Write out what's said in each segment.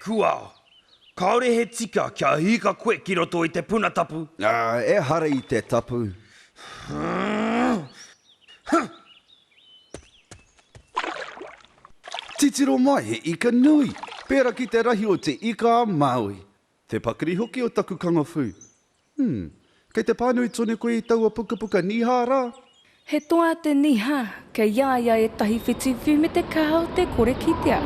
Kuao! Kāore he tika kia hika koe ki roto i te puna tapu. Ā, ehara i te tapu. Titiro mai, he ika nui, pērā ki te rahi o te ika a Māui. Te pakari hoki o taku kangawhū. Hmm, kei te pānui tonu koe i taua pukapuka Nīhā rā? He toa te Nīhā, kei a ia ētahi whitiwhiu me te kaha o te kore kitea.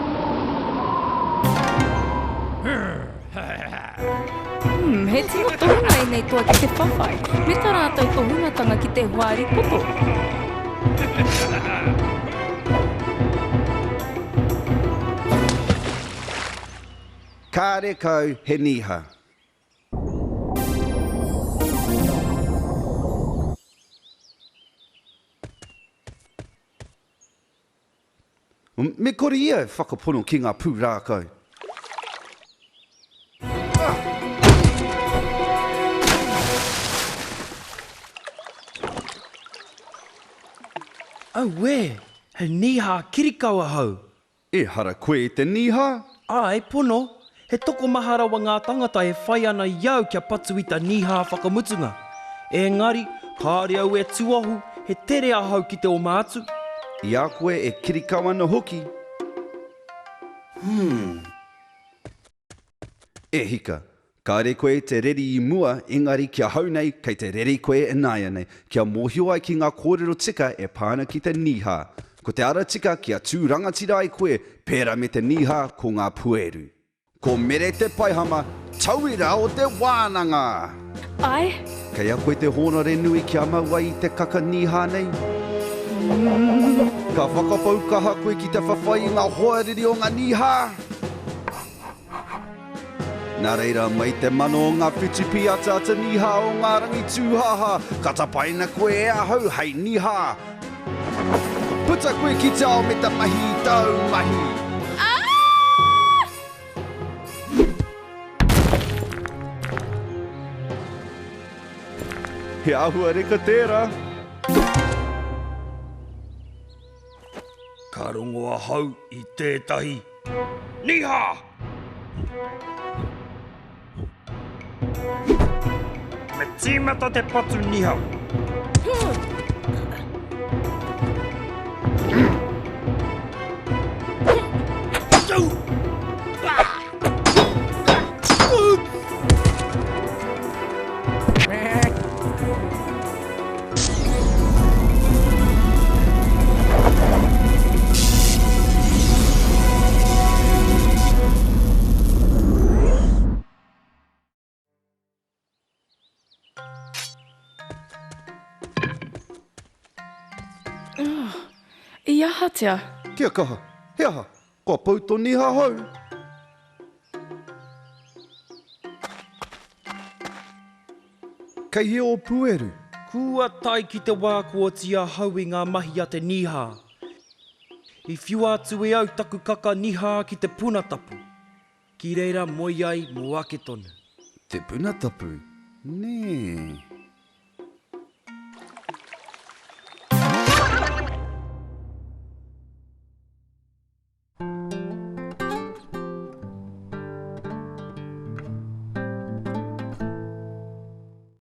Hmm, he tino tohunga ēnei toa ki te whawhai, me tā rātou tohungatanga ki te hoari poto. Kāre kau he nīha. Me kore ia e whakapono ki ngā pūrākau. Auē, he nīhā kirikau ahau! Ehara koe i te nīha? Āe, pono, he tokomaha rawa ngā tangata e whai ana i au kia patu i ta nīha whakamutunga. Ēngari, kāore au e tuohu, he tere ahau ki te oma atu. I a koe e kirikau ana hoki. Hmm. E hika, kāre koe i te reri i mua, engari ki ahau nei, kei te reri koe ināianei, kia mōhio ai ki ngā kōrero tika e pā ana ki te nīhā. Ko te ara tika kia tū rangatira ai koe, pērā me te nīhā ko ngā pueru. Ko Mere Te Paihama, tauira o te wānanga! Āe. Kei a koe te hōnore nui kia mau ai i te kaka nīhā nei? Ka whakapau kaha koe ki te whawhai i ngā hoariri o ngā nīhā? Nā reira, mai te mano o ngā whitu pīataata nīhā o ngā rangi tūhāhā, ka tapaina koe e ahau hei nīhā. Puta koe ki te ao me te mahi i tāu mahi. He āhua reka tērā. Ka rongo ahau i tētahi Niha! Me tīmata te patu niha. I ahatia? Kia kaha, he aha? Kua pau to niha hou. Kei hea ō pūeru? Kua tae ki te wā kua oti ahau i ngā mahi a te nīhā. I whiua atu e au taku kaka nīhā ki te puna tapu, ki reira moe ai mō ake tonu. Te puna tapu, nē?